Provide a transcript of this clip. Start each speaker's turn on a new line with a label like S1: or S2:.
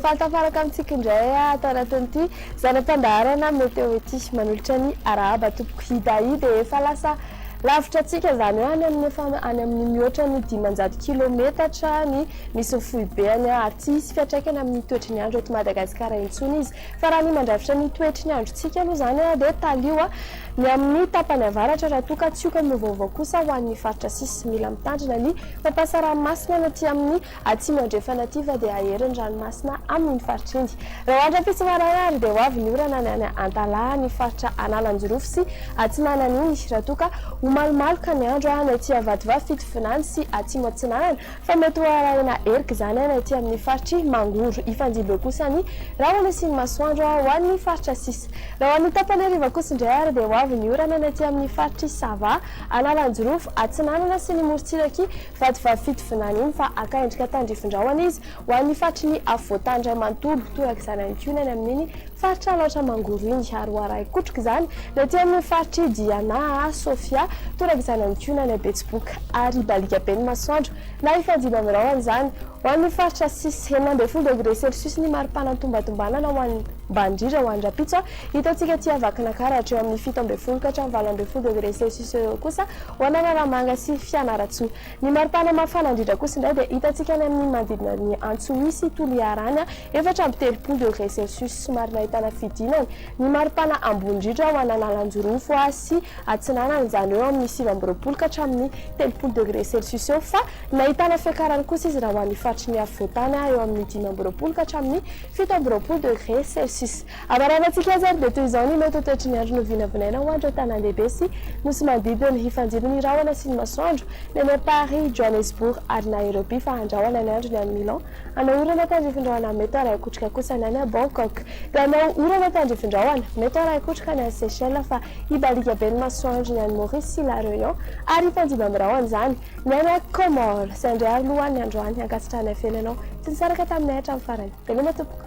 S1: Faly tafaraka amintsika indray ato anatin'ity zana-pandaharana Météo ity. Manolotra ny arahaba tompoko. Idai dia efa lasa lavitra antsika izany hoe any amin'ny efa any amin'ny mihoatra ny 500 kilometatra ny misy ny foibeany ary tsy hisy fiantraikany amin'ny toetry ny andro eto Madagasikara intsony izy. Fa raha ny mandrafitra ny toetry ny androntsika aloha izany dia talio ny amin'ny tapany avaratra raha toa ka tsioka miovaova kosa ho an'ny faritra sisa. Mila mitandrina ny mpampiasa ranomasina ny aty amin'ny atsimo andrefana aty fa dia hahery ny ranomasina amin'iny faritra iny. Raha ho andro ampitso maraina ary dia ho avy ny orana ny any Antalaha, ny faritra Analanjirofo sy Atsinanana iny raha toa ka ho malomaloka ny andro any aty Vatovavy Fitovinany sy Atsimo Atsinanana fa mety ho arahina erika izany any aty amin'ny faritr'i Mangoro. Hifanjimby eo kosa ny rahona sy ny masoandro ho an'ny faritra sisa. Raha ho an'ny tapany hariva kosa indray ary dia ho avy ny orana any aty amin'ny faritr'i Sava, Analanjirofo, Atsinanana sy ny morontsirak'i Vatovavy Fitovinany iny fa haka endrika tandrifin-drahona izy ho an'ny faritry ny afovoantany iray manontolo. Torak'izany ihany koa ny any amin'iny faritra Alaotra Mangoro iny ary ho arahin-kotroka izany ny aty amin'ny faritr'i Diana, Sofia, torak'izany ihany koa ny any Betsiboka ary hibaliaka be ny masoandro na hifanjina amin'ny rahona izany ho an'ny faritra sisa. 16 degré celsius ny maripana tombantombanana ho an'ny ambany indrindra ho an'ny rahampitso. Hitantsika aty Vakinankaratra eo amin'ny 17 ka hatramin'ny 18 degré celsius eo eo kosa ho an'Analamanga sy Fianarantsoa. Ny maripana mafana indrindra kosa indray dia hitantsika any amin'ny manodidina ny Antsohihy sy Toliara any, 34 degré celsius, somary nahitana fidinana. Ny maripana ambony indrindra ho an'Analanjirofo sy Atsinanana, izany hoe eo amin'ny 29 ka hatramin'ny 30 degré celsius eo, fa nahitana fiakarany kosa izy raha ho an'ny faritry ny afovoantany, eo amin'ny 25 ka hatramin'ny 27 degré celsius. Hamaranantsika azy ary dia toy izao ny mety ho toetry ny andro novinavinaina ho an'ireo tanàn-dehibe sy nosy manodidina hifanjino ny rahona sy ny masoandro, ny any Paris, Johannesburg ary Nairobi fa handrahona ny andro ny any Milan, hanao orana tandrifin-drahona mety harahin-kotroka kosa ny any Bangkok. Dia hanao orana tandrifin-drahona mety harahin-kotroka ny any Seychelles fa hibaliaka be ny masoandro ny any Maurice sy La Réunion ary hifanjino amin'ny rahona izany ny any Comores. Izay indray ary aloha ny androany, ankasitrahanay feno ianao tsy nisaraka taminay hatramin'ny farany. Veloma tompoko.